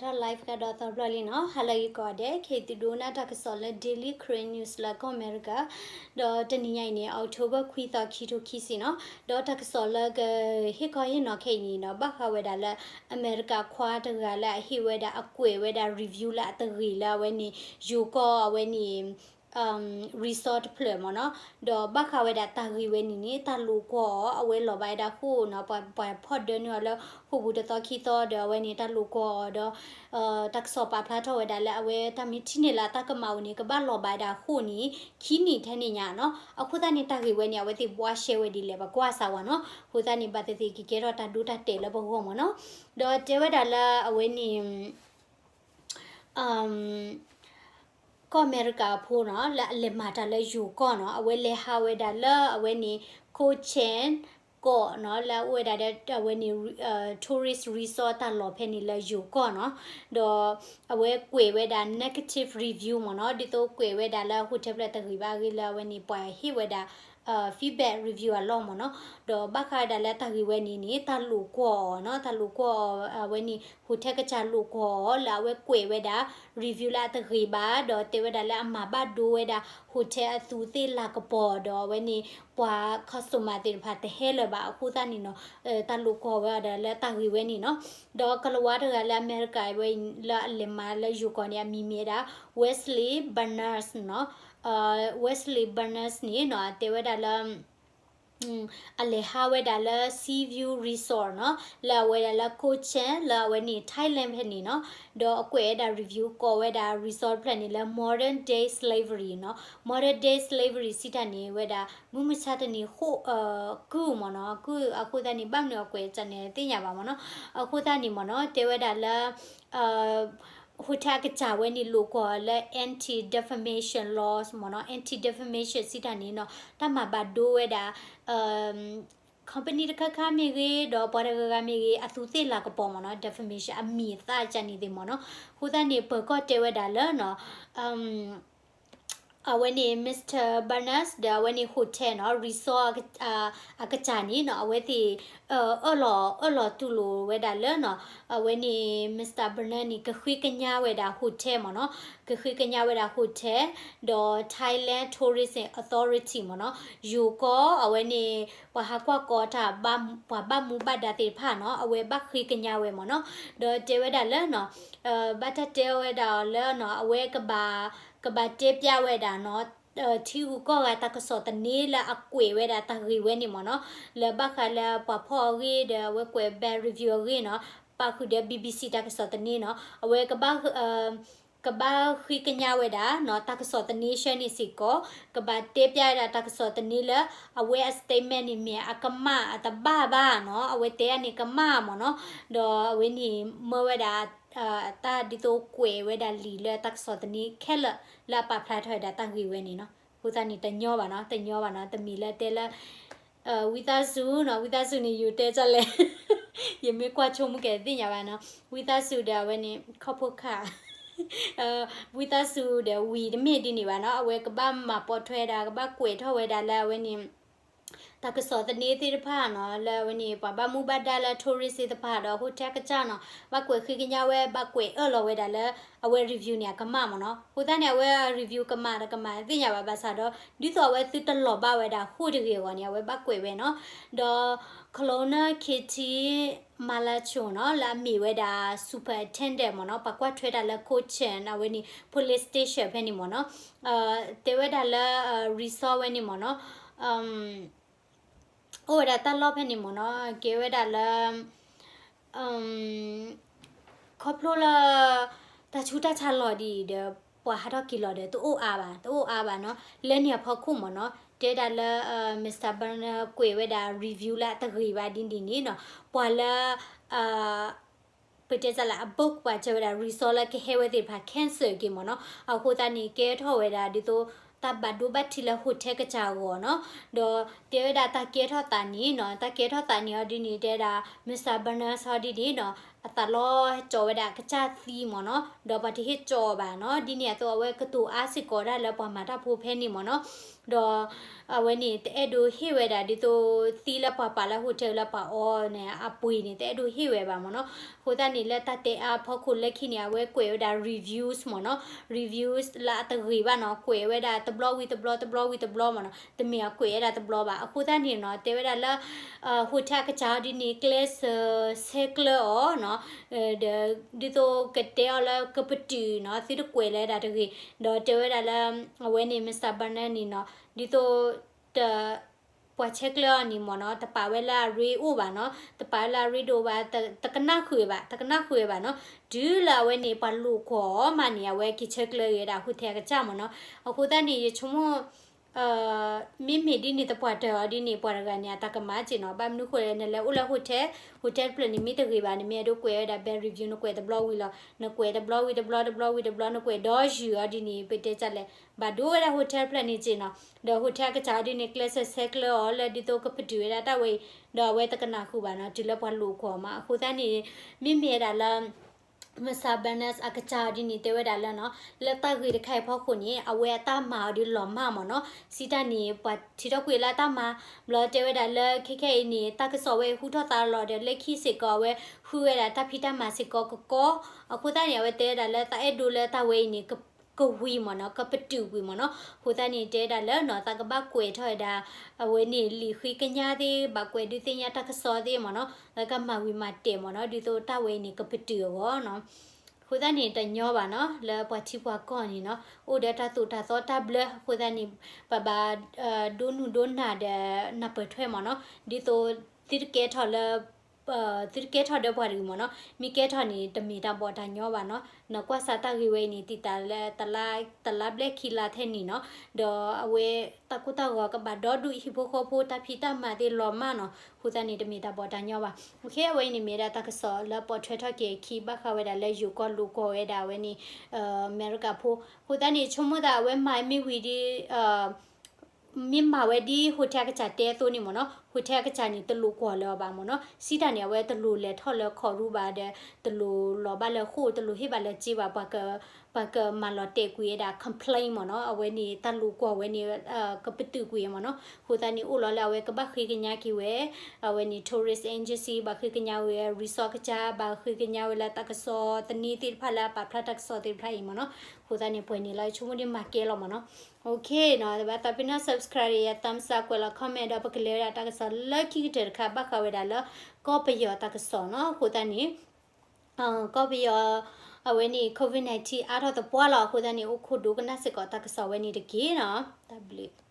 ထီၣ် live ကဒီးသီဘျီလံနီၤ, ဟါလၢအဂ့ၤကိးဂၤဒဲး, ခဲအံၤသုဒိကနၣ်တၢ်ကစီၣ်လၢ Daily Karen News လၢကီၢ်အမဲရကၤ, ဒီးတနံၤညါအံၤန့ၣ် October ခွံသီ ခံထိခံဆံနီၤ, ဒီးတၢ်ကစီၣ်လၢကဟ့ၣ်ခီဟ့ၣ်နီၤခဲအံၤန့ၣ်ဒီး ဘၣ်ဃးဝဲဒၣ်လၢ အမဲရကၤခွါတဂၤလၢအဟ့ၣ်ဝဲဒၣ် အကွဲးဝဲဒၣ် review လၢအတဂ့ၤလၢအဝဲန့ၣ် ယိၤကီၢ်အဝဲန့ၣ် resort တဖျၢၣ်မ့ၢ်နီၤ, ဒီးဘၣ်ဃးဝဲဒၣ်တၢ်ဂ့ၢ်ဝဲန့ၣ်န့ၣ် တၢ်လိာ်ကွီၢ်အီၤ အဝဲလီၤဘၣ်ဝဲဒၣ်ဃိာ်နီၤ, ပှၤ ပှၤဖီၣ်ဒၢနုာ်အီၤလၢဃိာ်ပူၤတသီခံသီဒီး အဝဲန့ၣ်တၢ်လိာ်ကွီၢ်အီၤဒီး တၢ်ကစီၣ်ပာ်ဖျါထီၣ်ဝဲဒၣ်လၢအဝဲတၢ်မ့ၢ်ထံၣ်န့ၢ်လၢအတၢ်ကမၣ်အိၣ်န့ၣ် ကဘၣ်လီၤဘၣ်ဝဲဒၣ်ဃိာ်န့ၣ် ခံနံၣ်ထဲန့ၣ်ညါနီၤ, အဃိသတးန့ၣ် တၢ်ဂ့ၢ်ဝဲန့ၣ် အဝဲသ့ၣ်ဘှါရှဲဝဲဒ်လဲၣ် ပကွၢ်စၢ်ဝဲနီၤ, အဃိသတးန့ၣ် ဘၣ်သ့ၣ်သ့ၣ်ကကဲထီၣ်တၢ်ဒိတၢ်တဲာ်လၢပဂီၢ်မ့ၢ်နီၤ, ဒီးတဲဝဲဒၣ်လၢအဝဲန့ၣ် ကီၢ်အမဲရကၤဖိနီၤ လၢအလဲၤမၤတၢ်လၢယိၤကီၢ်နီၤ, အဝဲလဲၤဟးဝဲဒၣ်လၢအဝဲန့ၣ် Ko Chin ကီးနီၤ, လၢအအိၣ်ဝဲဒၣ်ဒီးအဝဲန့ၣ် tourist resort တၢ်လီၢ်ဖဲန့ၣ်လၢယိၤကီၢ်နီၤ, ဒီးအဝဲကွဲးဝဲဒၣ် negative review မ့ၢ်နီၤ, ဒ်သိးကွဲးဝဲဒၣ်လၢ hotel ဖျၢၣ်တဂ့ၤဘၣ်အဂ့ၢ်လၢအဝဲန့ၣ် ပှၤဟ့ၣ်ဝဲဒၣ် feedback review အလီၢ်မ့ၢ်နီၤ, ဒီးဘၣ်ဃးဝဲဒၣ်လၢတၢ်ဂ့ၢ်ဝဲန့ၣ်န့ၣ် တၢ်လိာ်ကွီၢ်အီၤနီၤ, တၢ်လိာ်ကွီၢ်အီၤ အဝဲန့ၣ် hotel ကစၢ်လိာ်ကွီၢ်အီၤ လၢအဝဲကွဲးဝဲဒၣ် review လၢအတဂ့ၤဘၣ်, ဒီးတဲဝဲဒၣ်လၢအမၤဘၣ်ဒိဝဲဒၣ် hotel အသူးသ့ၣ်လၤကပီၤ ဒီးအဝဲန့ၣ် ပှၤ customer သ့ၣ်တဖၣ်တဟဲလၢၤဘၣ်အဃိသတးန့ၣ်နီၤ, တၢ်လိာ်ကွီၢ်ဝဲအီၤဒီးလၢတၢ်ဂ့ၢ်ဝဲန့ၣ်နီၤ, ဒီးကလၤဝါတဂၤလၢအမဲရကၤဝဲလၢအလဲၤမၤလၢယိၤကီၢ်န့ၣ် အမံၤမ့ၢ်ဝဲဒၣ် Wesley Barnes နီၤ, Wesley Barnes န့ၣ်နီၤ တဲဝဲဒၣ်လၢ အလဲၤဟးဝဲဒၣ်လၢ Sea View Resort နီၤ, လၢအဝဲဒၣ်လၢ Ko Chin လၢအဝဲန့ၣ် Thailand ဖဲန့ၣ်နီၤ, ဒီးအကွဲးဝဲဒၣ် review ကိးဝဲဒၣ် resort ဖျၢၣ်န့ၣ်လၢ modern day slavery နီၤ, modern day slavery စံးတၢ်န့ၣ်ဝဲဒၣ် မုၢ်မဆါတနံၤဃိာ် ကုၢ်မ့ၢ်နီၤ, ကုၢ်အဃိသတးန့ၣ် ဘၣ်မနုၤအကွဲးတၢ်န့ၣ်သ့ၣ်ညါဘၣ်မ့ၢ်နီၤ, အဃိသတးန့ၣ်မ့ၢ်နီၤ တဲဝဲဒၣ်လၢ hotel အကစၢ်ဝဲန့ၣ်လိာ်ကွီၢ်လၢ anti defamation laws မ့ၢ်နီၤ, anti defamation စံးတၢ်န့ၣ်နီၤ တၢ်မၤဘၣ်ဒိဝဲဒၣ် company တခါခါမ့ၢ်ဂ့ၤ ဒီးပှၤတဂၤဂၤမ့ၢ်ဂ့ၤ အသူးသ့ၣ်လၤကပီၤမ့ၢ်နီၤ, defamation အမံၤအသၣ်ကန့ၣ်သ့ၣ်မ့ၢ်နီၤ, အဃိသတးန့ၣ် ပၢၤကီၢ်တဲဝဲဒၣ်လၢနီၤ အဝဲန့ၣ် Mister Barnes ဒီးအဝဲန့ၣ် hotel နီၤ resort အကစၢ်န့ၣ်နီၤ အဝဲသ့ၣ် အၢၣ်လီၤ အၢၣ်လီၤတူၢ်လိာ်ဝဲဒၣ်လၢနီၤ အဝဲန့ၣ် Mister Barnes န့ၣ် ကဃ့ကညးဝဲဒၣ် hotel မ့ၢ်နီၤ, ကဃ့ကညးဝဲဒၣ် hotel ဒီး Thailand Tourism Authority မ့ၢ်နီၤ, ယိၤကီၢ်အဝဲန့ၣ် ပှၤဟးကွၢ်ကီတၢ် ပှၤဘၣ်မူဘၣ်ဒါသ့ၣ်တဖၣ်နီၤ အဝဲဘၣ်ဃ့ကညးဝဲမ့ၢ်နီၤ, ဒီးတဲဝဲဒၣ်လၢနီၤ ဘၣ်တၢ်တဲအီၤဝဲဒၣ်အီၤလၢနီၤ အဝဲကဘၣ် ကဘၣ်တဲပျးဝဲဒၣ်နီၤ ထံဂုၤကီၢ်ဂၤတၢ်ကစီၣ်သန့လၢအကွဲးဝဲဒၣ်တၢ်ဂ့ၢ်ဝဲန့ၣ်မ့ၢ်နီၤ, လၢဘၣ်ဃးလၢပှၤဖီၣ်အဂ့ၢ်ဒီးအဝဲကွဲး bad review အဂ့ၢ်နီၤ, ပာ်ဃုာ်ဒီး BBC တၢ်ကစီၣ်သန့နီၤ, အဝဲကဘၣ် ကဘၣ်ဃ့ကညးဝဲဒၣ်နီၤ တၢ်ကစီၣ်သန့ဆၢန့ၣ်စ့ၢ်ကီး, ကဘၣ်တဲပျးဝဲဒၣ်တၢ်ကစီၣ်သန့လၢ အဝဲအ statement န့ၣ်မ့ၢ်အကမၣ် အတဘၣ်ဘၣ်နီၤ, အဝဲတဲအန့ၣ်ကမၣ်မ့ၢ်နီၤ, ဒီးအဝဲန့ၣ်မၢဝဲဒၣ် တၢ်ဒ်သိးကွဲးဝဲဒၣ်လံာ်လၢတၢ်ကစီၣ်သန့ခဲလၢာ် လၢအပာ်ဖျါထီၣ်ဝဲဒၣ်တၢ်ဂ့ၢ်ဝဲန့ၣ်နီၤ, အဃိသတးန့ၣ် တညီဘၣ်နီၤ, တညီဘၣ်နီၤ, တမ့ၢ်လၢတဲလၢ ဝံသးစူၤနီၤ, ဝံသးစူၤန့ၣ် ယိၤတဲဒ်လဲၣ်, ယမ့ၢ်ကွၢ်ဆိကမိၣ်က့ၤသ့ၣ်ညါဘၣ်နီၤ, ဝံသးစူၤဒီးအဝဲန့ၣ် ခီၣ်ဖိခါ ဝံသးစူၤဒီးဝံၤတမ့ၢ်ဒ်န့ၣ်ဘၣ်နီၤ, အဝဲကဘၣ်မၤပိာ်ထွဲဒၣ် ကဘၣ်ကွဲးထီၣ်ဝဲဒၣ်လၢအဝဲန့ၣ် တၢ်ကစီၣ်သန့သ့ၣ်တဖၣ်နီၤ, လၢအဝဲန့ၣ် ပှၤဘၣ်မူဘၣ်ဒါလၢ tourist သ့ၣ်တဖၣ်ဒီး hotel ကစၢ်နီၤ, ဘၣ်ကွဲးဃ့ကညးဝဲ ဘၣ်ကွဲးအၢၣ်လီၤဝဲဒၣ်လၢ အဝဲ review န့ၣ် အကမၣ်မ့ၢ်နီၤ, အဃိသတးန့ၣ် အဝဲ review ကမၣ်တကမၣ်သ့ၣ်ညါဘၣ်ဘၣ်ဆၣ်ဒီး ဒ်သိးအဝဲသုတလီၤဘၣ်ဝဲဒၣ်ဃိာ်တဂ့ၤအဂီၢ်န့ၣ် အဝဲဘၣ်ကွဲးဝဲနီၤ, ဒီး Colonel Katie Malacho နီၤ လၢအမ့ၢ်ဝဲဒၣ် superintendent မ့ၢ်နီၤ, ပှၤကွၢ်ထွဲတၢ်လၢ Cochin အဝဲန့ၣ် police station ဖဲန့ၣ်မ့ၢ်နီၤ, တဲဝဲဒၣ်လၢ resort ဝဲန့ၣ်မ့ၢ်နီၤ, အိၣ်ဝဲဒၣ်တၢ်လီၢ်ဖဲန့ၣ်မ့ၢ်နီၤ, ကဲဝဲဒၣ်လၢ ခီဖျိလၢ တၢ်ဆူးတၢ်ဆါလီၤဒ်အံၤဒီး ပှၤဟးထီၣ်က့ၤလီၤဒီး တအိၣ်အါဘၣ်, တအိၣ်အါဘၣ်နီၤ, လၢန့ၣ်အဖီခိၣ်မ့ၢ်နီၤ, တဲဒၣ်လၢ Mister Barnes ကွဲးဝဲဒၣ် review လၢအတဂ့ၤဘၣ်ဒ်န့ၣ်န့ၣ်နီၤ, ပှၤလၢ ပတဲစၢ်လၢအ book ပှၤစၢၤဝဲဒၣ် resort လၢကဟဲဝဲသ့ၣ်တဖၣ် cancel က့ၤမ့ၢ်နီၤ, အဃိသတးန့ၣ် ကဲထီၣ်ဝဲဒၣ်ဒ်သိး တၢ်ဘၣ်ဒိဘၣ်ထံးလၢ hotel ကစၢ်အဂီၢ်နီၤ, ဒီးတဲဝဲဒၣ်တၢ်ကဲထီၣ်သးန့ၣ်နီၤ, တၢ်ကဲထီၣ်သးန့ၣ်အီၤဒ်န့ၣ် တဲဒၣ် Mister Barnes ဟီဒ်န့ၣ်နီၤ, အသးလီၤကၠီဝဲဒၣ်အကစၢ်သံမ့ၢ်နီၤ, ဒီးပှၤတဟ့ၣ်ကၠီအီၤဘၣ်နီၤ, ဒ်န့ၣ်အသိးအဝဲကတိၤအါစ့ၢ်ကီးဒၣ်လၢပှၤမၤတၢ်ဖိဖဲန့ၣ်မ့ၢ်နီၤ, ဒီး အဝဲန့ၣ်တအဲၣ်ဒိးဟ့ၣ်ဝဲဒၣ်ဒ်သိးသံလၢပှၤပာ်လၢ hotel လၢပှၤအီန့ၣ် အပှ့ၤန့ၣ် တအဲၣ်ဒိးဟ့ၣ်ဝဲဘၣ်မ့ၢ်နီၤ, အဃိသတးန့ၣ်လၢတၢ်တဲအါဖီခိၣ်လၢခံန့ၣ် အဝဲကွဲးဝဲဒၣ် reviews မ့ၢ်နီၤ, reviews လၢအတဂ့ၤဘၣ်နီၤ, ကွဲးဝဲဒၣ်တဘျီဝံၤတဘျီ တဘျီဝံၤတဘျီမ့ၢ်နီၤ, တမ့ၢ်အကွဲးဝဲဒၣ်တဘျီဘၣ်, အဃိသတးန့ၣ်နီၤ တဲဝဲဒၣ်လၢ hotel အကစၢ်အီၤဒ်န့ၣ် ကျဲးစၢးဆဲးကျၢအီၤနီၤ, ဒီး ဒ်သိးကတဲအီၤလၢကပတုာ်နီၤ, သုတကွဲးလၢဒၣ်တဂ့ၤ, ဒီးတဲဝဲဒၣ်လၢ အဝဲန့ၣ် Mister Bernard န့ၣ်နီၤ, ဒ်သိး တ ပှၤဆဲးကျၢအီၤန့ၣ်မ့ၢ်နီၤ, တပာ်ဝဲလၢအရ့အိၣ်ဘၣ်နီၤ, တပာ်ဝဲလၢအရ့ဒိၣ်ဘၣ်, တကနၣ်ဃုာ်ဘၣ်, တကနၣ်ဃုာ်ဘၣ်နီၤ, တုၤလၢအဝဲန့ၣ် ပှၤလိာ်ကွီၢ်မးန့ၣ် အဝဲက့ၤဆဲးကျၢဂ့ၤဒၣ် hotel အကစၢ်မ့ၢ်နီၤ, အဃိသတးန့ၣ် ယဆိကမိၣ် မ့မ့ၢ်ဒ်န့ၣ်သပှၢ်တၢၢ်အီၤဒ်န့ၣ် ပှၤတဂၤန့ၣ် အတၢ်ကမၣ်က့ၤနီၤ, ဘၣ်မနုၤဃိလဲၣ် နလဲၤအိၣ်လၢ hotel, hotel တဖျၢၣ်န့ၣ် မ့ၢ်တဂ့ၤဘၣ်, နမ့ၢ်အဲၣ်ဒိးကွဲးဝဲဒၣ် bad review နကွဲးတဘျီဝံၤလီၤ, နကွဲးတဘျီဝံၤတဘျီ တဘျီဝံၤတဘျီ နကွဲးဒီးယုၢ်အီၤဒ်န့ၣ် ပတဲကလဲၣ်, ဘၣ်ဒိဝဲဒၣ် hotel တဖျၢၣ်န့ၣ်က့ၤနီၤ, ဒီး hotel အကစၢ်အီၤဒ်န့ၣ် ကျဲးစၢးဆဲးကျၢအီၤလၢဒ်သိးကပတုာ်ဝဲဒၣ်တၢ်ဝဲအံၤ, ဒီးအဝဲတကနၣ်ဃုာ်ဘၣ်နီၤ, တုၤလၢပှၤလိာ်ကွီၢ်မး, အဃိသတးန့ၣ် မ့မ့ၢ်ဝဲဒၣ်လၢ Mister Bernard အကစၢ်အီၤဒ်န့ၣ် တဲဝဲဒၣ်လၢနီၤ, လၢတၢ်ဂ့ၢ်တခါအံၤဖီခိၣ်န့ၣ် အဝဲအတၢ်မၤအီၤဒ်လီၤမၢ်မ့ၢ်နီၤ, စံးတၢ်န့ၣ် ပှၤထံထီၣ်ကွံာ်လၢအတၢ်မၤ, ဘျီတဲဝဲဒၣ်လၢခဲခဲအံၤန့ၣ် တၢ်ကစီၣ်ဝဲဟူထီၣ်သါလီၤဒီး လၢခံစ့ၢ်ကီးအဝဲ ဃုဝဲဒၣ်တၢ်ဖံးတၢ်မၤစ့ၢ်ကီးကကီ, အဃိသတးန့ၣ် အဝဲတဲဝဲဒၣ်လၢသးအဲၣ်ဒိးလၢတၢ်ဝဲအံၤန့ၣ် ကဝံၤမ့ၢ်နီၤ, ကပတုာ်ကွံာ်မ့ၢ်နီၤ, အဃိသတးန့ၣ် တဲဝဲဒၣ်လၢနီၤ သးကဘၣ်ကွဲးထီၣ်ဝဲဒၣ် အဝဲန့ၣ် လံာ်ဃ့ကညးသ့ၣ်, ဘၣ်ကွဲးဒုးသ့ၣ်ညါတၢ်ကစီၣ်သ့ၣ်မ့ၢ်နီၤ, သးကမၤဝံၤမၤတဲာ်မ့ၢ်နီၤ, ဒ်သိးတၢ်ဝဲအံၤန့ၣ် ကပတုာ်အဂီၢ်နီၤ. အဃိသတးန့ၣ် တညီဘၣ်နီၤ, လၢပှၤထံပှၤကီၢ်န့ၣ်နီၤ, အိၣ်ဒီးတၢ်သိၣ်တၢ်သီတၢ်ဘျၢ, အဃိသတးန့ၣ် ပဘၣ် ဒိနုၢ်ဒိနၢ်ဒီးနၢ်ပၢၢ်ထွဲမ့ၢ်နီၤ, ဒ်သိး သုတကဲထီၣ်လၢ သုတကဲထီၣ်ဒီးပှၤတဂ့ၤမ့ၢ်နီၤ, မ့ၢ်ကဲထီၣ်န့ၣ် တမ့ၢ်တၢ်ဘီၣ်တၢ်ညီဘၣ်နီၤ, နကွၢ်စးတၢ်ဂ့ၢ်ဝဲအံၤန့ၣ် တံာ်တာ်လၢ တလါဘျဲၣ်ခံလါထဲန့ၣ်နီၤ, ဒီးအဝဲတၢ်ကိၢ်တၢ်ဂီၤကဘၣ်ဒီဒူၣ် ဟံၣ်ဖိဃီဖိတၢ်ဖံးတၢ်မၤသ့ၣ်လီၤမၢ်နီၤ, အဃိသတးန့ၣ် တမ့ၢ်တၢ်ဘီၣ်တၢ်ညီဘၣ်. အဝဲအံၤန့ၣ်မ့ၢ်ဒၣ်တၢ်ကစီၣ်လၢပိာ်ထွဲထီၣ်က့ၤအခံ ဘၣ်ဃးဝဲဒၣ်လၢယိၤကီၢ်လိာ်ကွီၢ်ဝဲဒၣ်အဝဲန့ၣ် အမဲရကၤဖိ, အဃိသတးန့ၣ် ဆိကမိၣ်သးအဝဲမၤမ့ၢ်ဝံၤဒီး မ့ၢ်မၤဝဲဒ် hotel ကစၢ်တဲအသိးန့ၣ်မ့ၢ်နီၤ, hotel ကစၢ်န့ၣ် တလိာ်ကွီၢ်လၢၤအီၤဘၣ်မ့ၢ်နီၤ, စံးတၢ်န့ၣ် အဝဲတလိာ်လဲၤထီၣ်လၢခီၣ်ရူဘၣ်ဒီး တလိာ်လီၤဘၣ်လၢဃိၣ် တလိာ်ဟ့ၣ်ဘၣ်လၢစ့ဘၣ်, ပှၤကမၤလီၤတဲာ်ကွံာ်ဝဲဒၣ် complain မ့ၢ်နီၤ, အဝဲန့ၣ် တၢ်လိာ်ကွီၢ်ဝဲန့ၣ် ကပတုာ်ကွံာ်မ့ၢ်နီၤ, အဃိသတးန့ၣ် အိၣ်လီၤလၢအဝဲကဘၣ်ဃ့ကညးက့ၤဝဲ အဝဲန့ၣ် tourist agency ဘၣ်ဃ့ကညးဝဲ resort ကစၢ် ဘၣ်ဃ့ကညးဝဲလၢတၢ်ကစီၣ်သန့သ့ၣ်တဖၣ်လၢအပာ်ဖျါတၢ်ကစီၣ်သ့ၣ်တဖၣ်အံၤမ့ၢ်နီၤ, အဃိသတးန့ၣ် ပှဲၤန့ၣ်လီၤ ယဆိကမိၣ်ဒ်မၤကဲလီၤမ့ၢ်နီၤ. OK နီၤ, တဘၣ်သးပ့ၤနီၣ် subscribe ယ thumbs up ကွဲးလီၤ comment ဒီး ပကလဲၤဝဲဒၣ်တၢ်ကစီၣ်လၢခံကတၢၢ်တခါ ဘၣ်ဃးဝဲဒၣ်လၢ ကီၢ်ပယီၤတၢ်ကစီၣ်နီၤ, အဃိသတးန့ၣ် ကီၢ်ပယီၤ အဝဲန့ၣ် COVID nineteen အါထီၣ်သပှၢ်လီၤ, အဃိသတးန့ၣ် အိၣ်ခိးဒိကနၣ်စ့ၢ်ကီးတၢ်ကစီၣ်ဝဲန့ၣ်တက့ၢ်နီၤ, တၢ်ဘျုး.